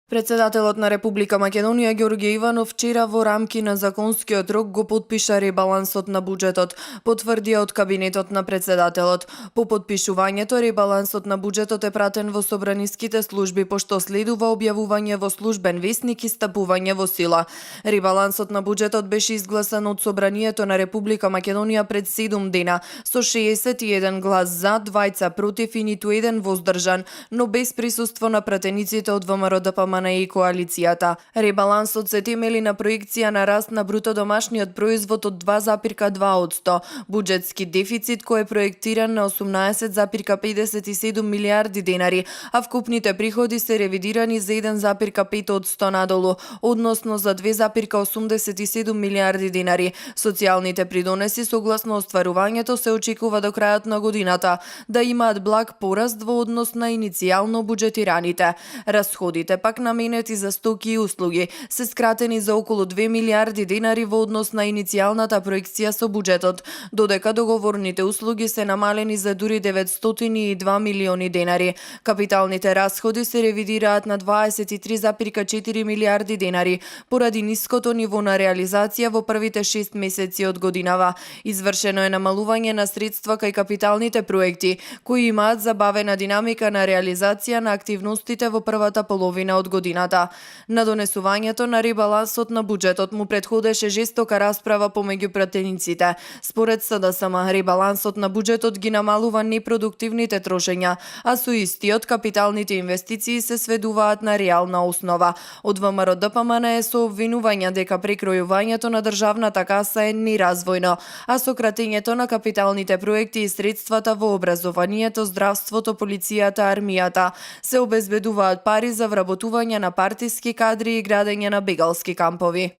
Председателот на Република Македонија Ѓорѓе Иванов вчера во рамки на законскиот рок го потпиша ребалансот на буџетот, потврдија од кабинетот на председателот. По потпишувањето ребалансот на буџетот е пратен во собраниските служби, пошто следува објавување во службен весник и стапување во сила. Ребалансот на буџетот беше изгласан од собранието на Република Македонија пред 7 дена, со 61 глас за, 2 против и ниту еден воздржан, но без присуство на пратениците од ВМРО-ДПМН и коалицијата. Ребалансот се темели на проекција на раст на бруто домашниот производ од 2,2%, буџетски дефицит кој е проектиран на 18,57 милиарди денари, а вкупните приходи се ревидирани за 1,5% надолу, односно за 2,87 милиарди денари. Социјалните придонеси согласно остварувањето се очекува до крајот на годината да имаат благ пораст во однос на иницијално буџетираните. Расходите пак наменети за стоки и услуги се скратени за околу 2 милиарди денари во однос на иницијалната проекција со буџетот, додека договорните услуги се намалени за дури 902 милиони денари. Капиталните расходи се ревидираат на 23,4 милиарди денари поради ниското ниво на реализација во првите 6 месеци од годинава. Извршено е намалување на средства кај капиталните проекти, кои имаат забавена динамика на реализација на активностите во првата половина од годината. На донесувањето на ребалансот на буџетот му претходеше жестока расправа помеѓу пратениците. Според СДСМ, ребалансот на буџетот ги намалува непродуктивните трошења, а со истиот капиталните инвестиции се сведуваат на реална основа. Од ВМРО-ДПМН е со обвинувања дека прекројувањето на државната каса е неразвојно, а сократењето на капиталните проекти и средствата во образованието, здравството, полицијата, армијата се обезбедуваат пари за вработување на партиски кадри и градење на бегалски кампови.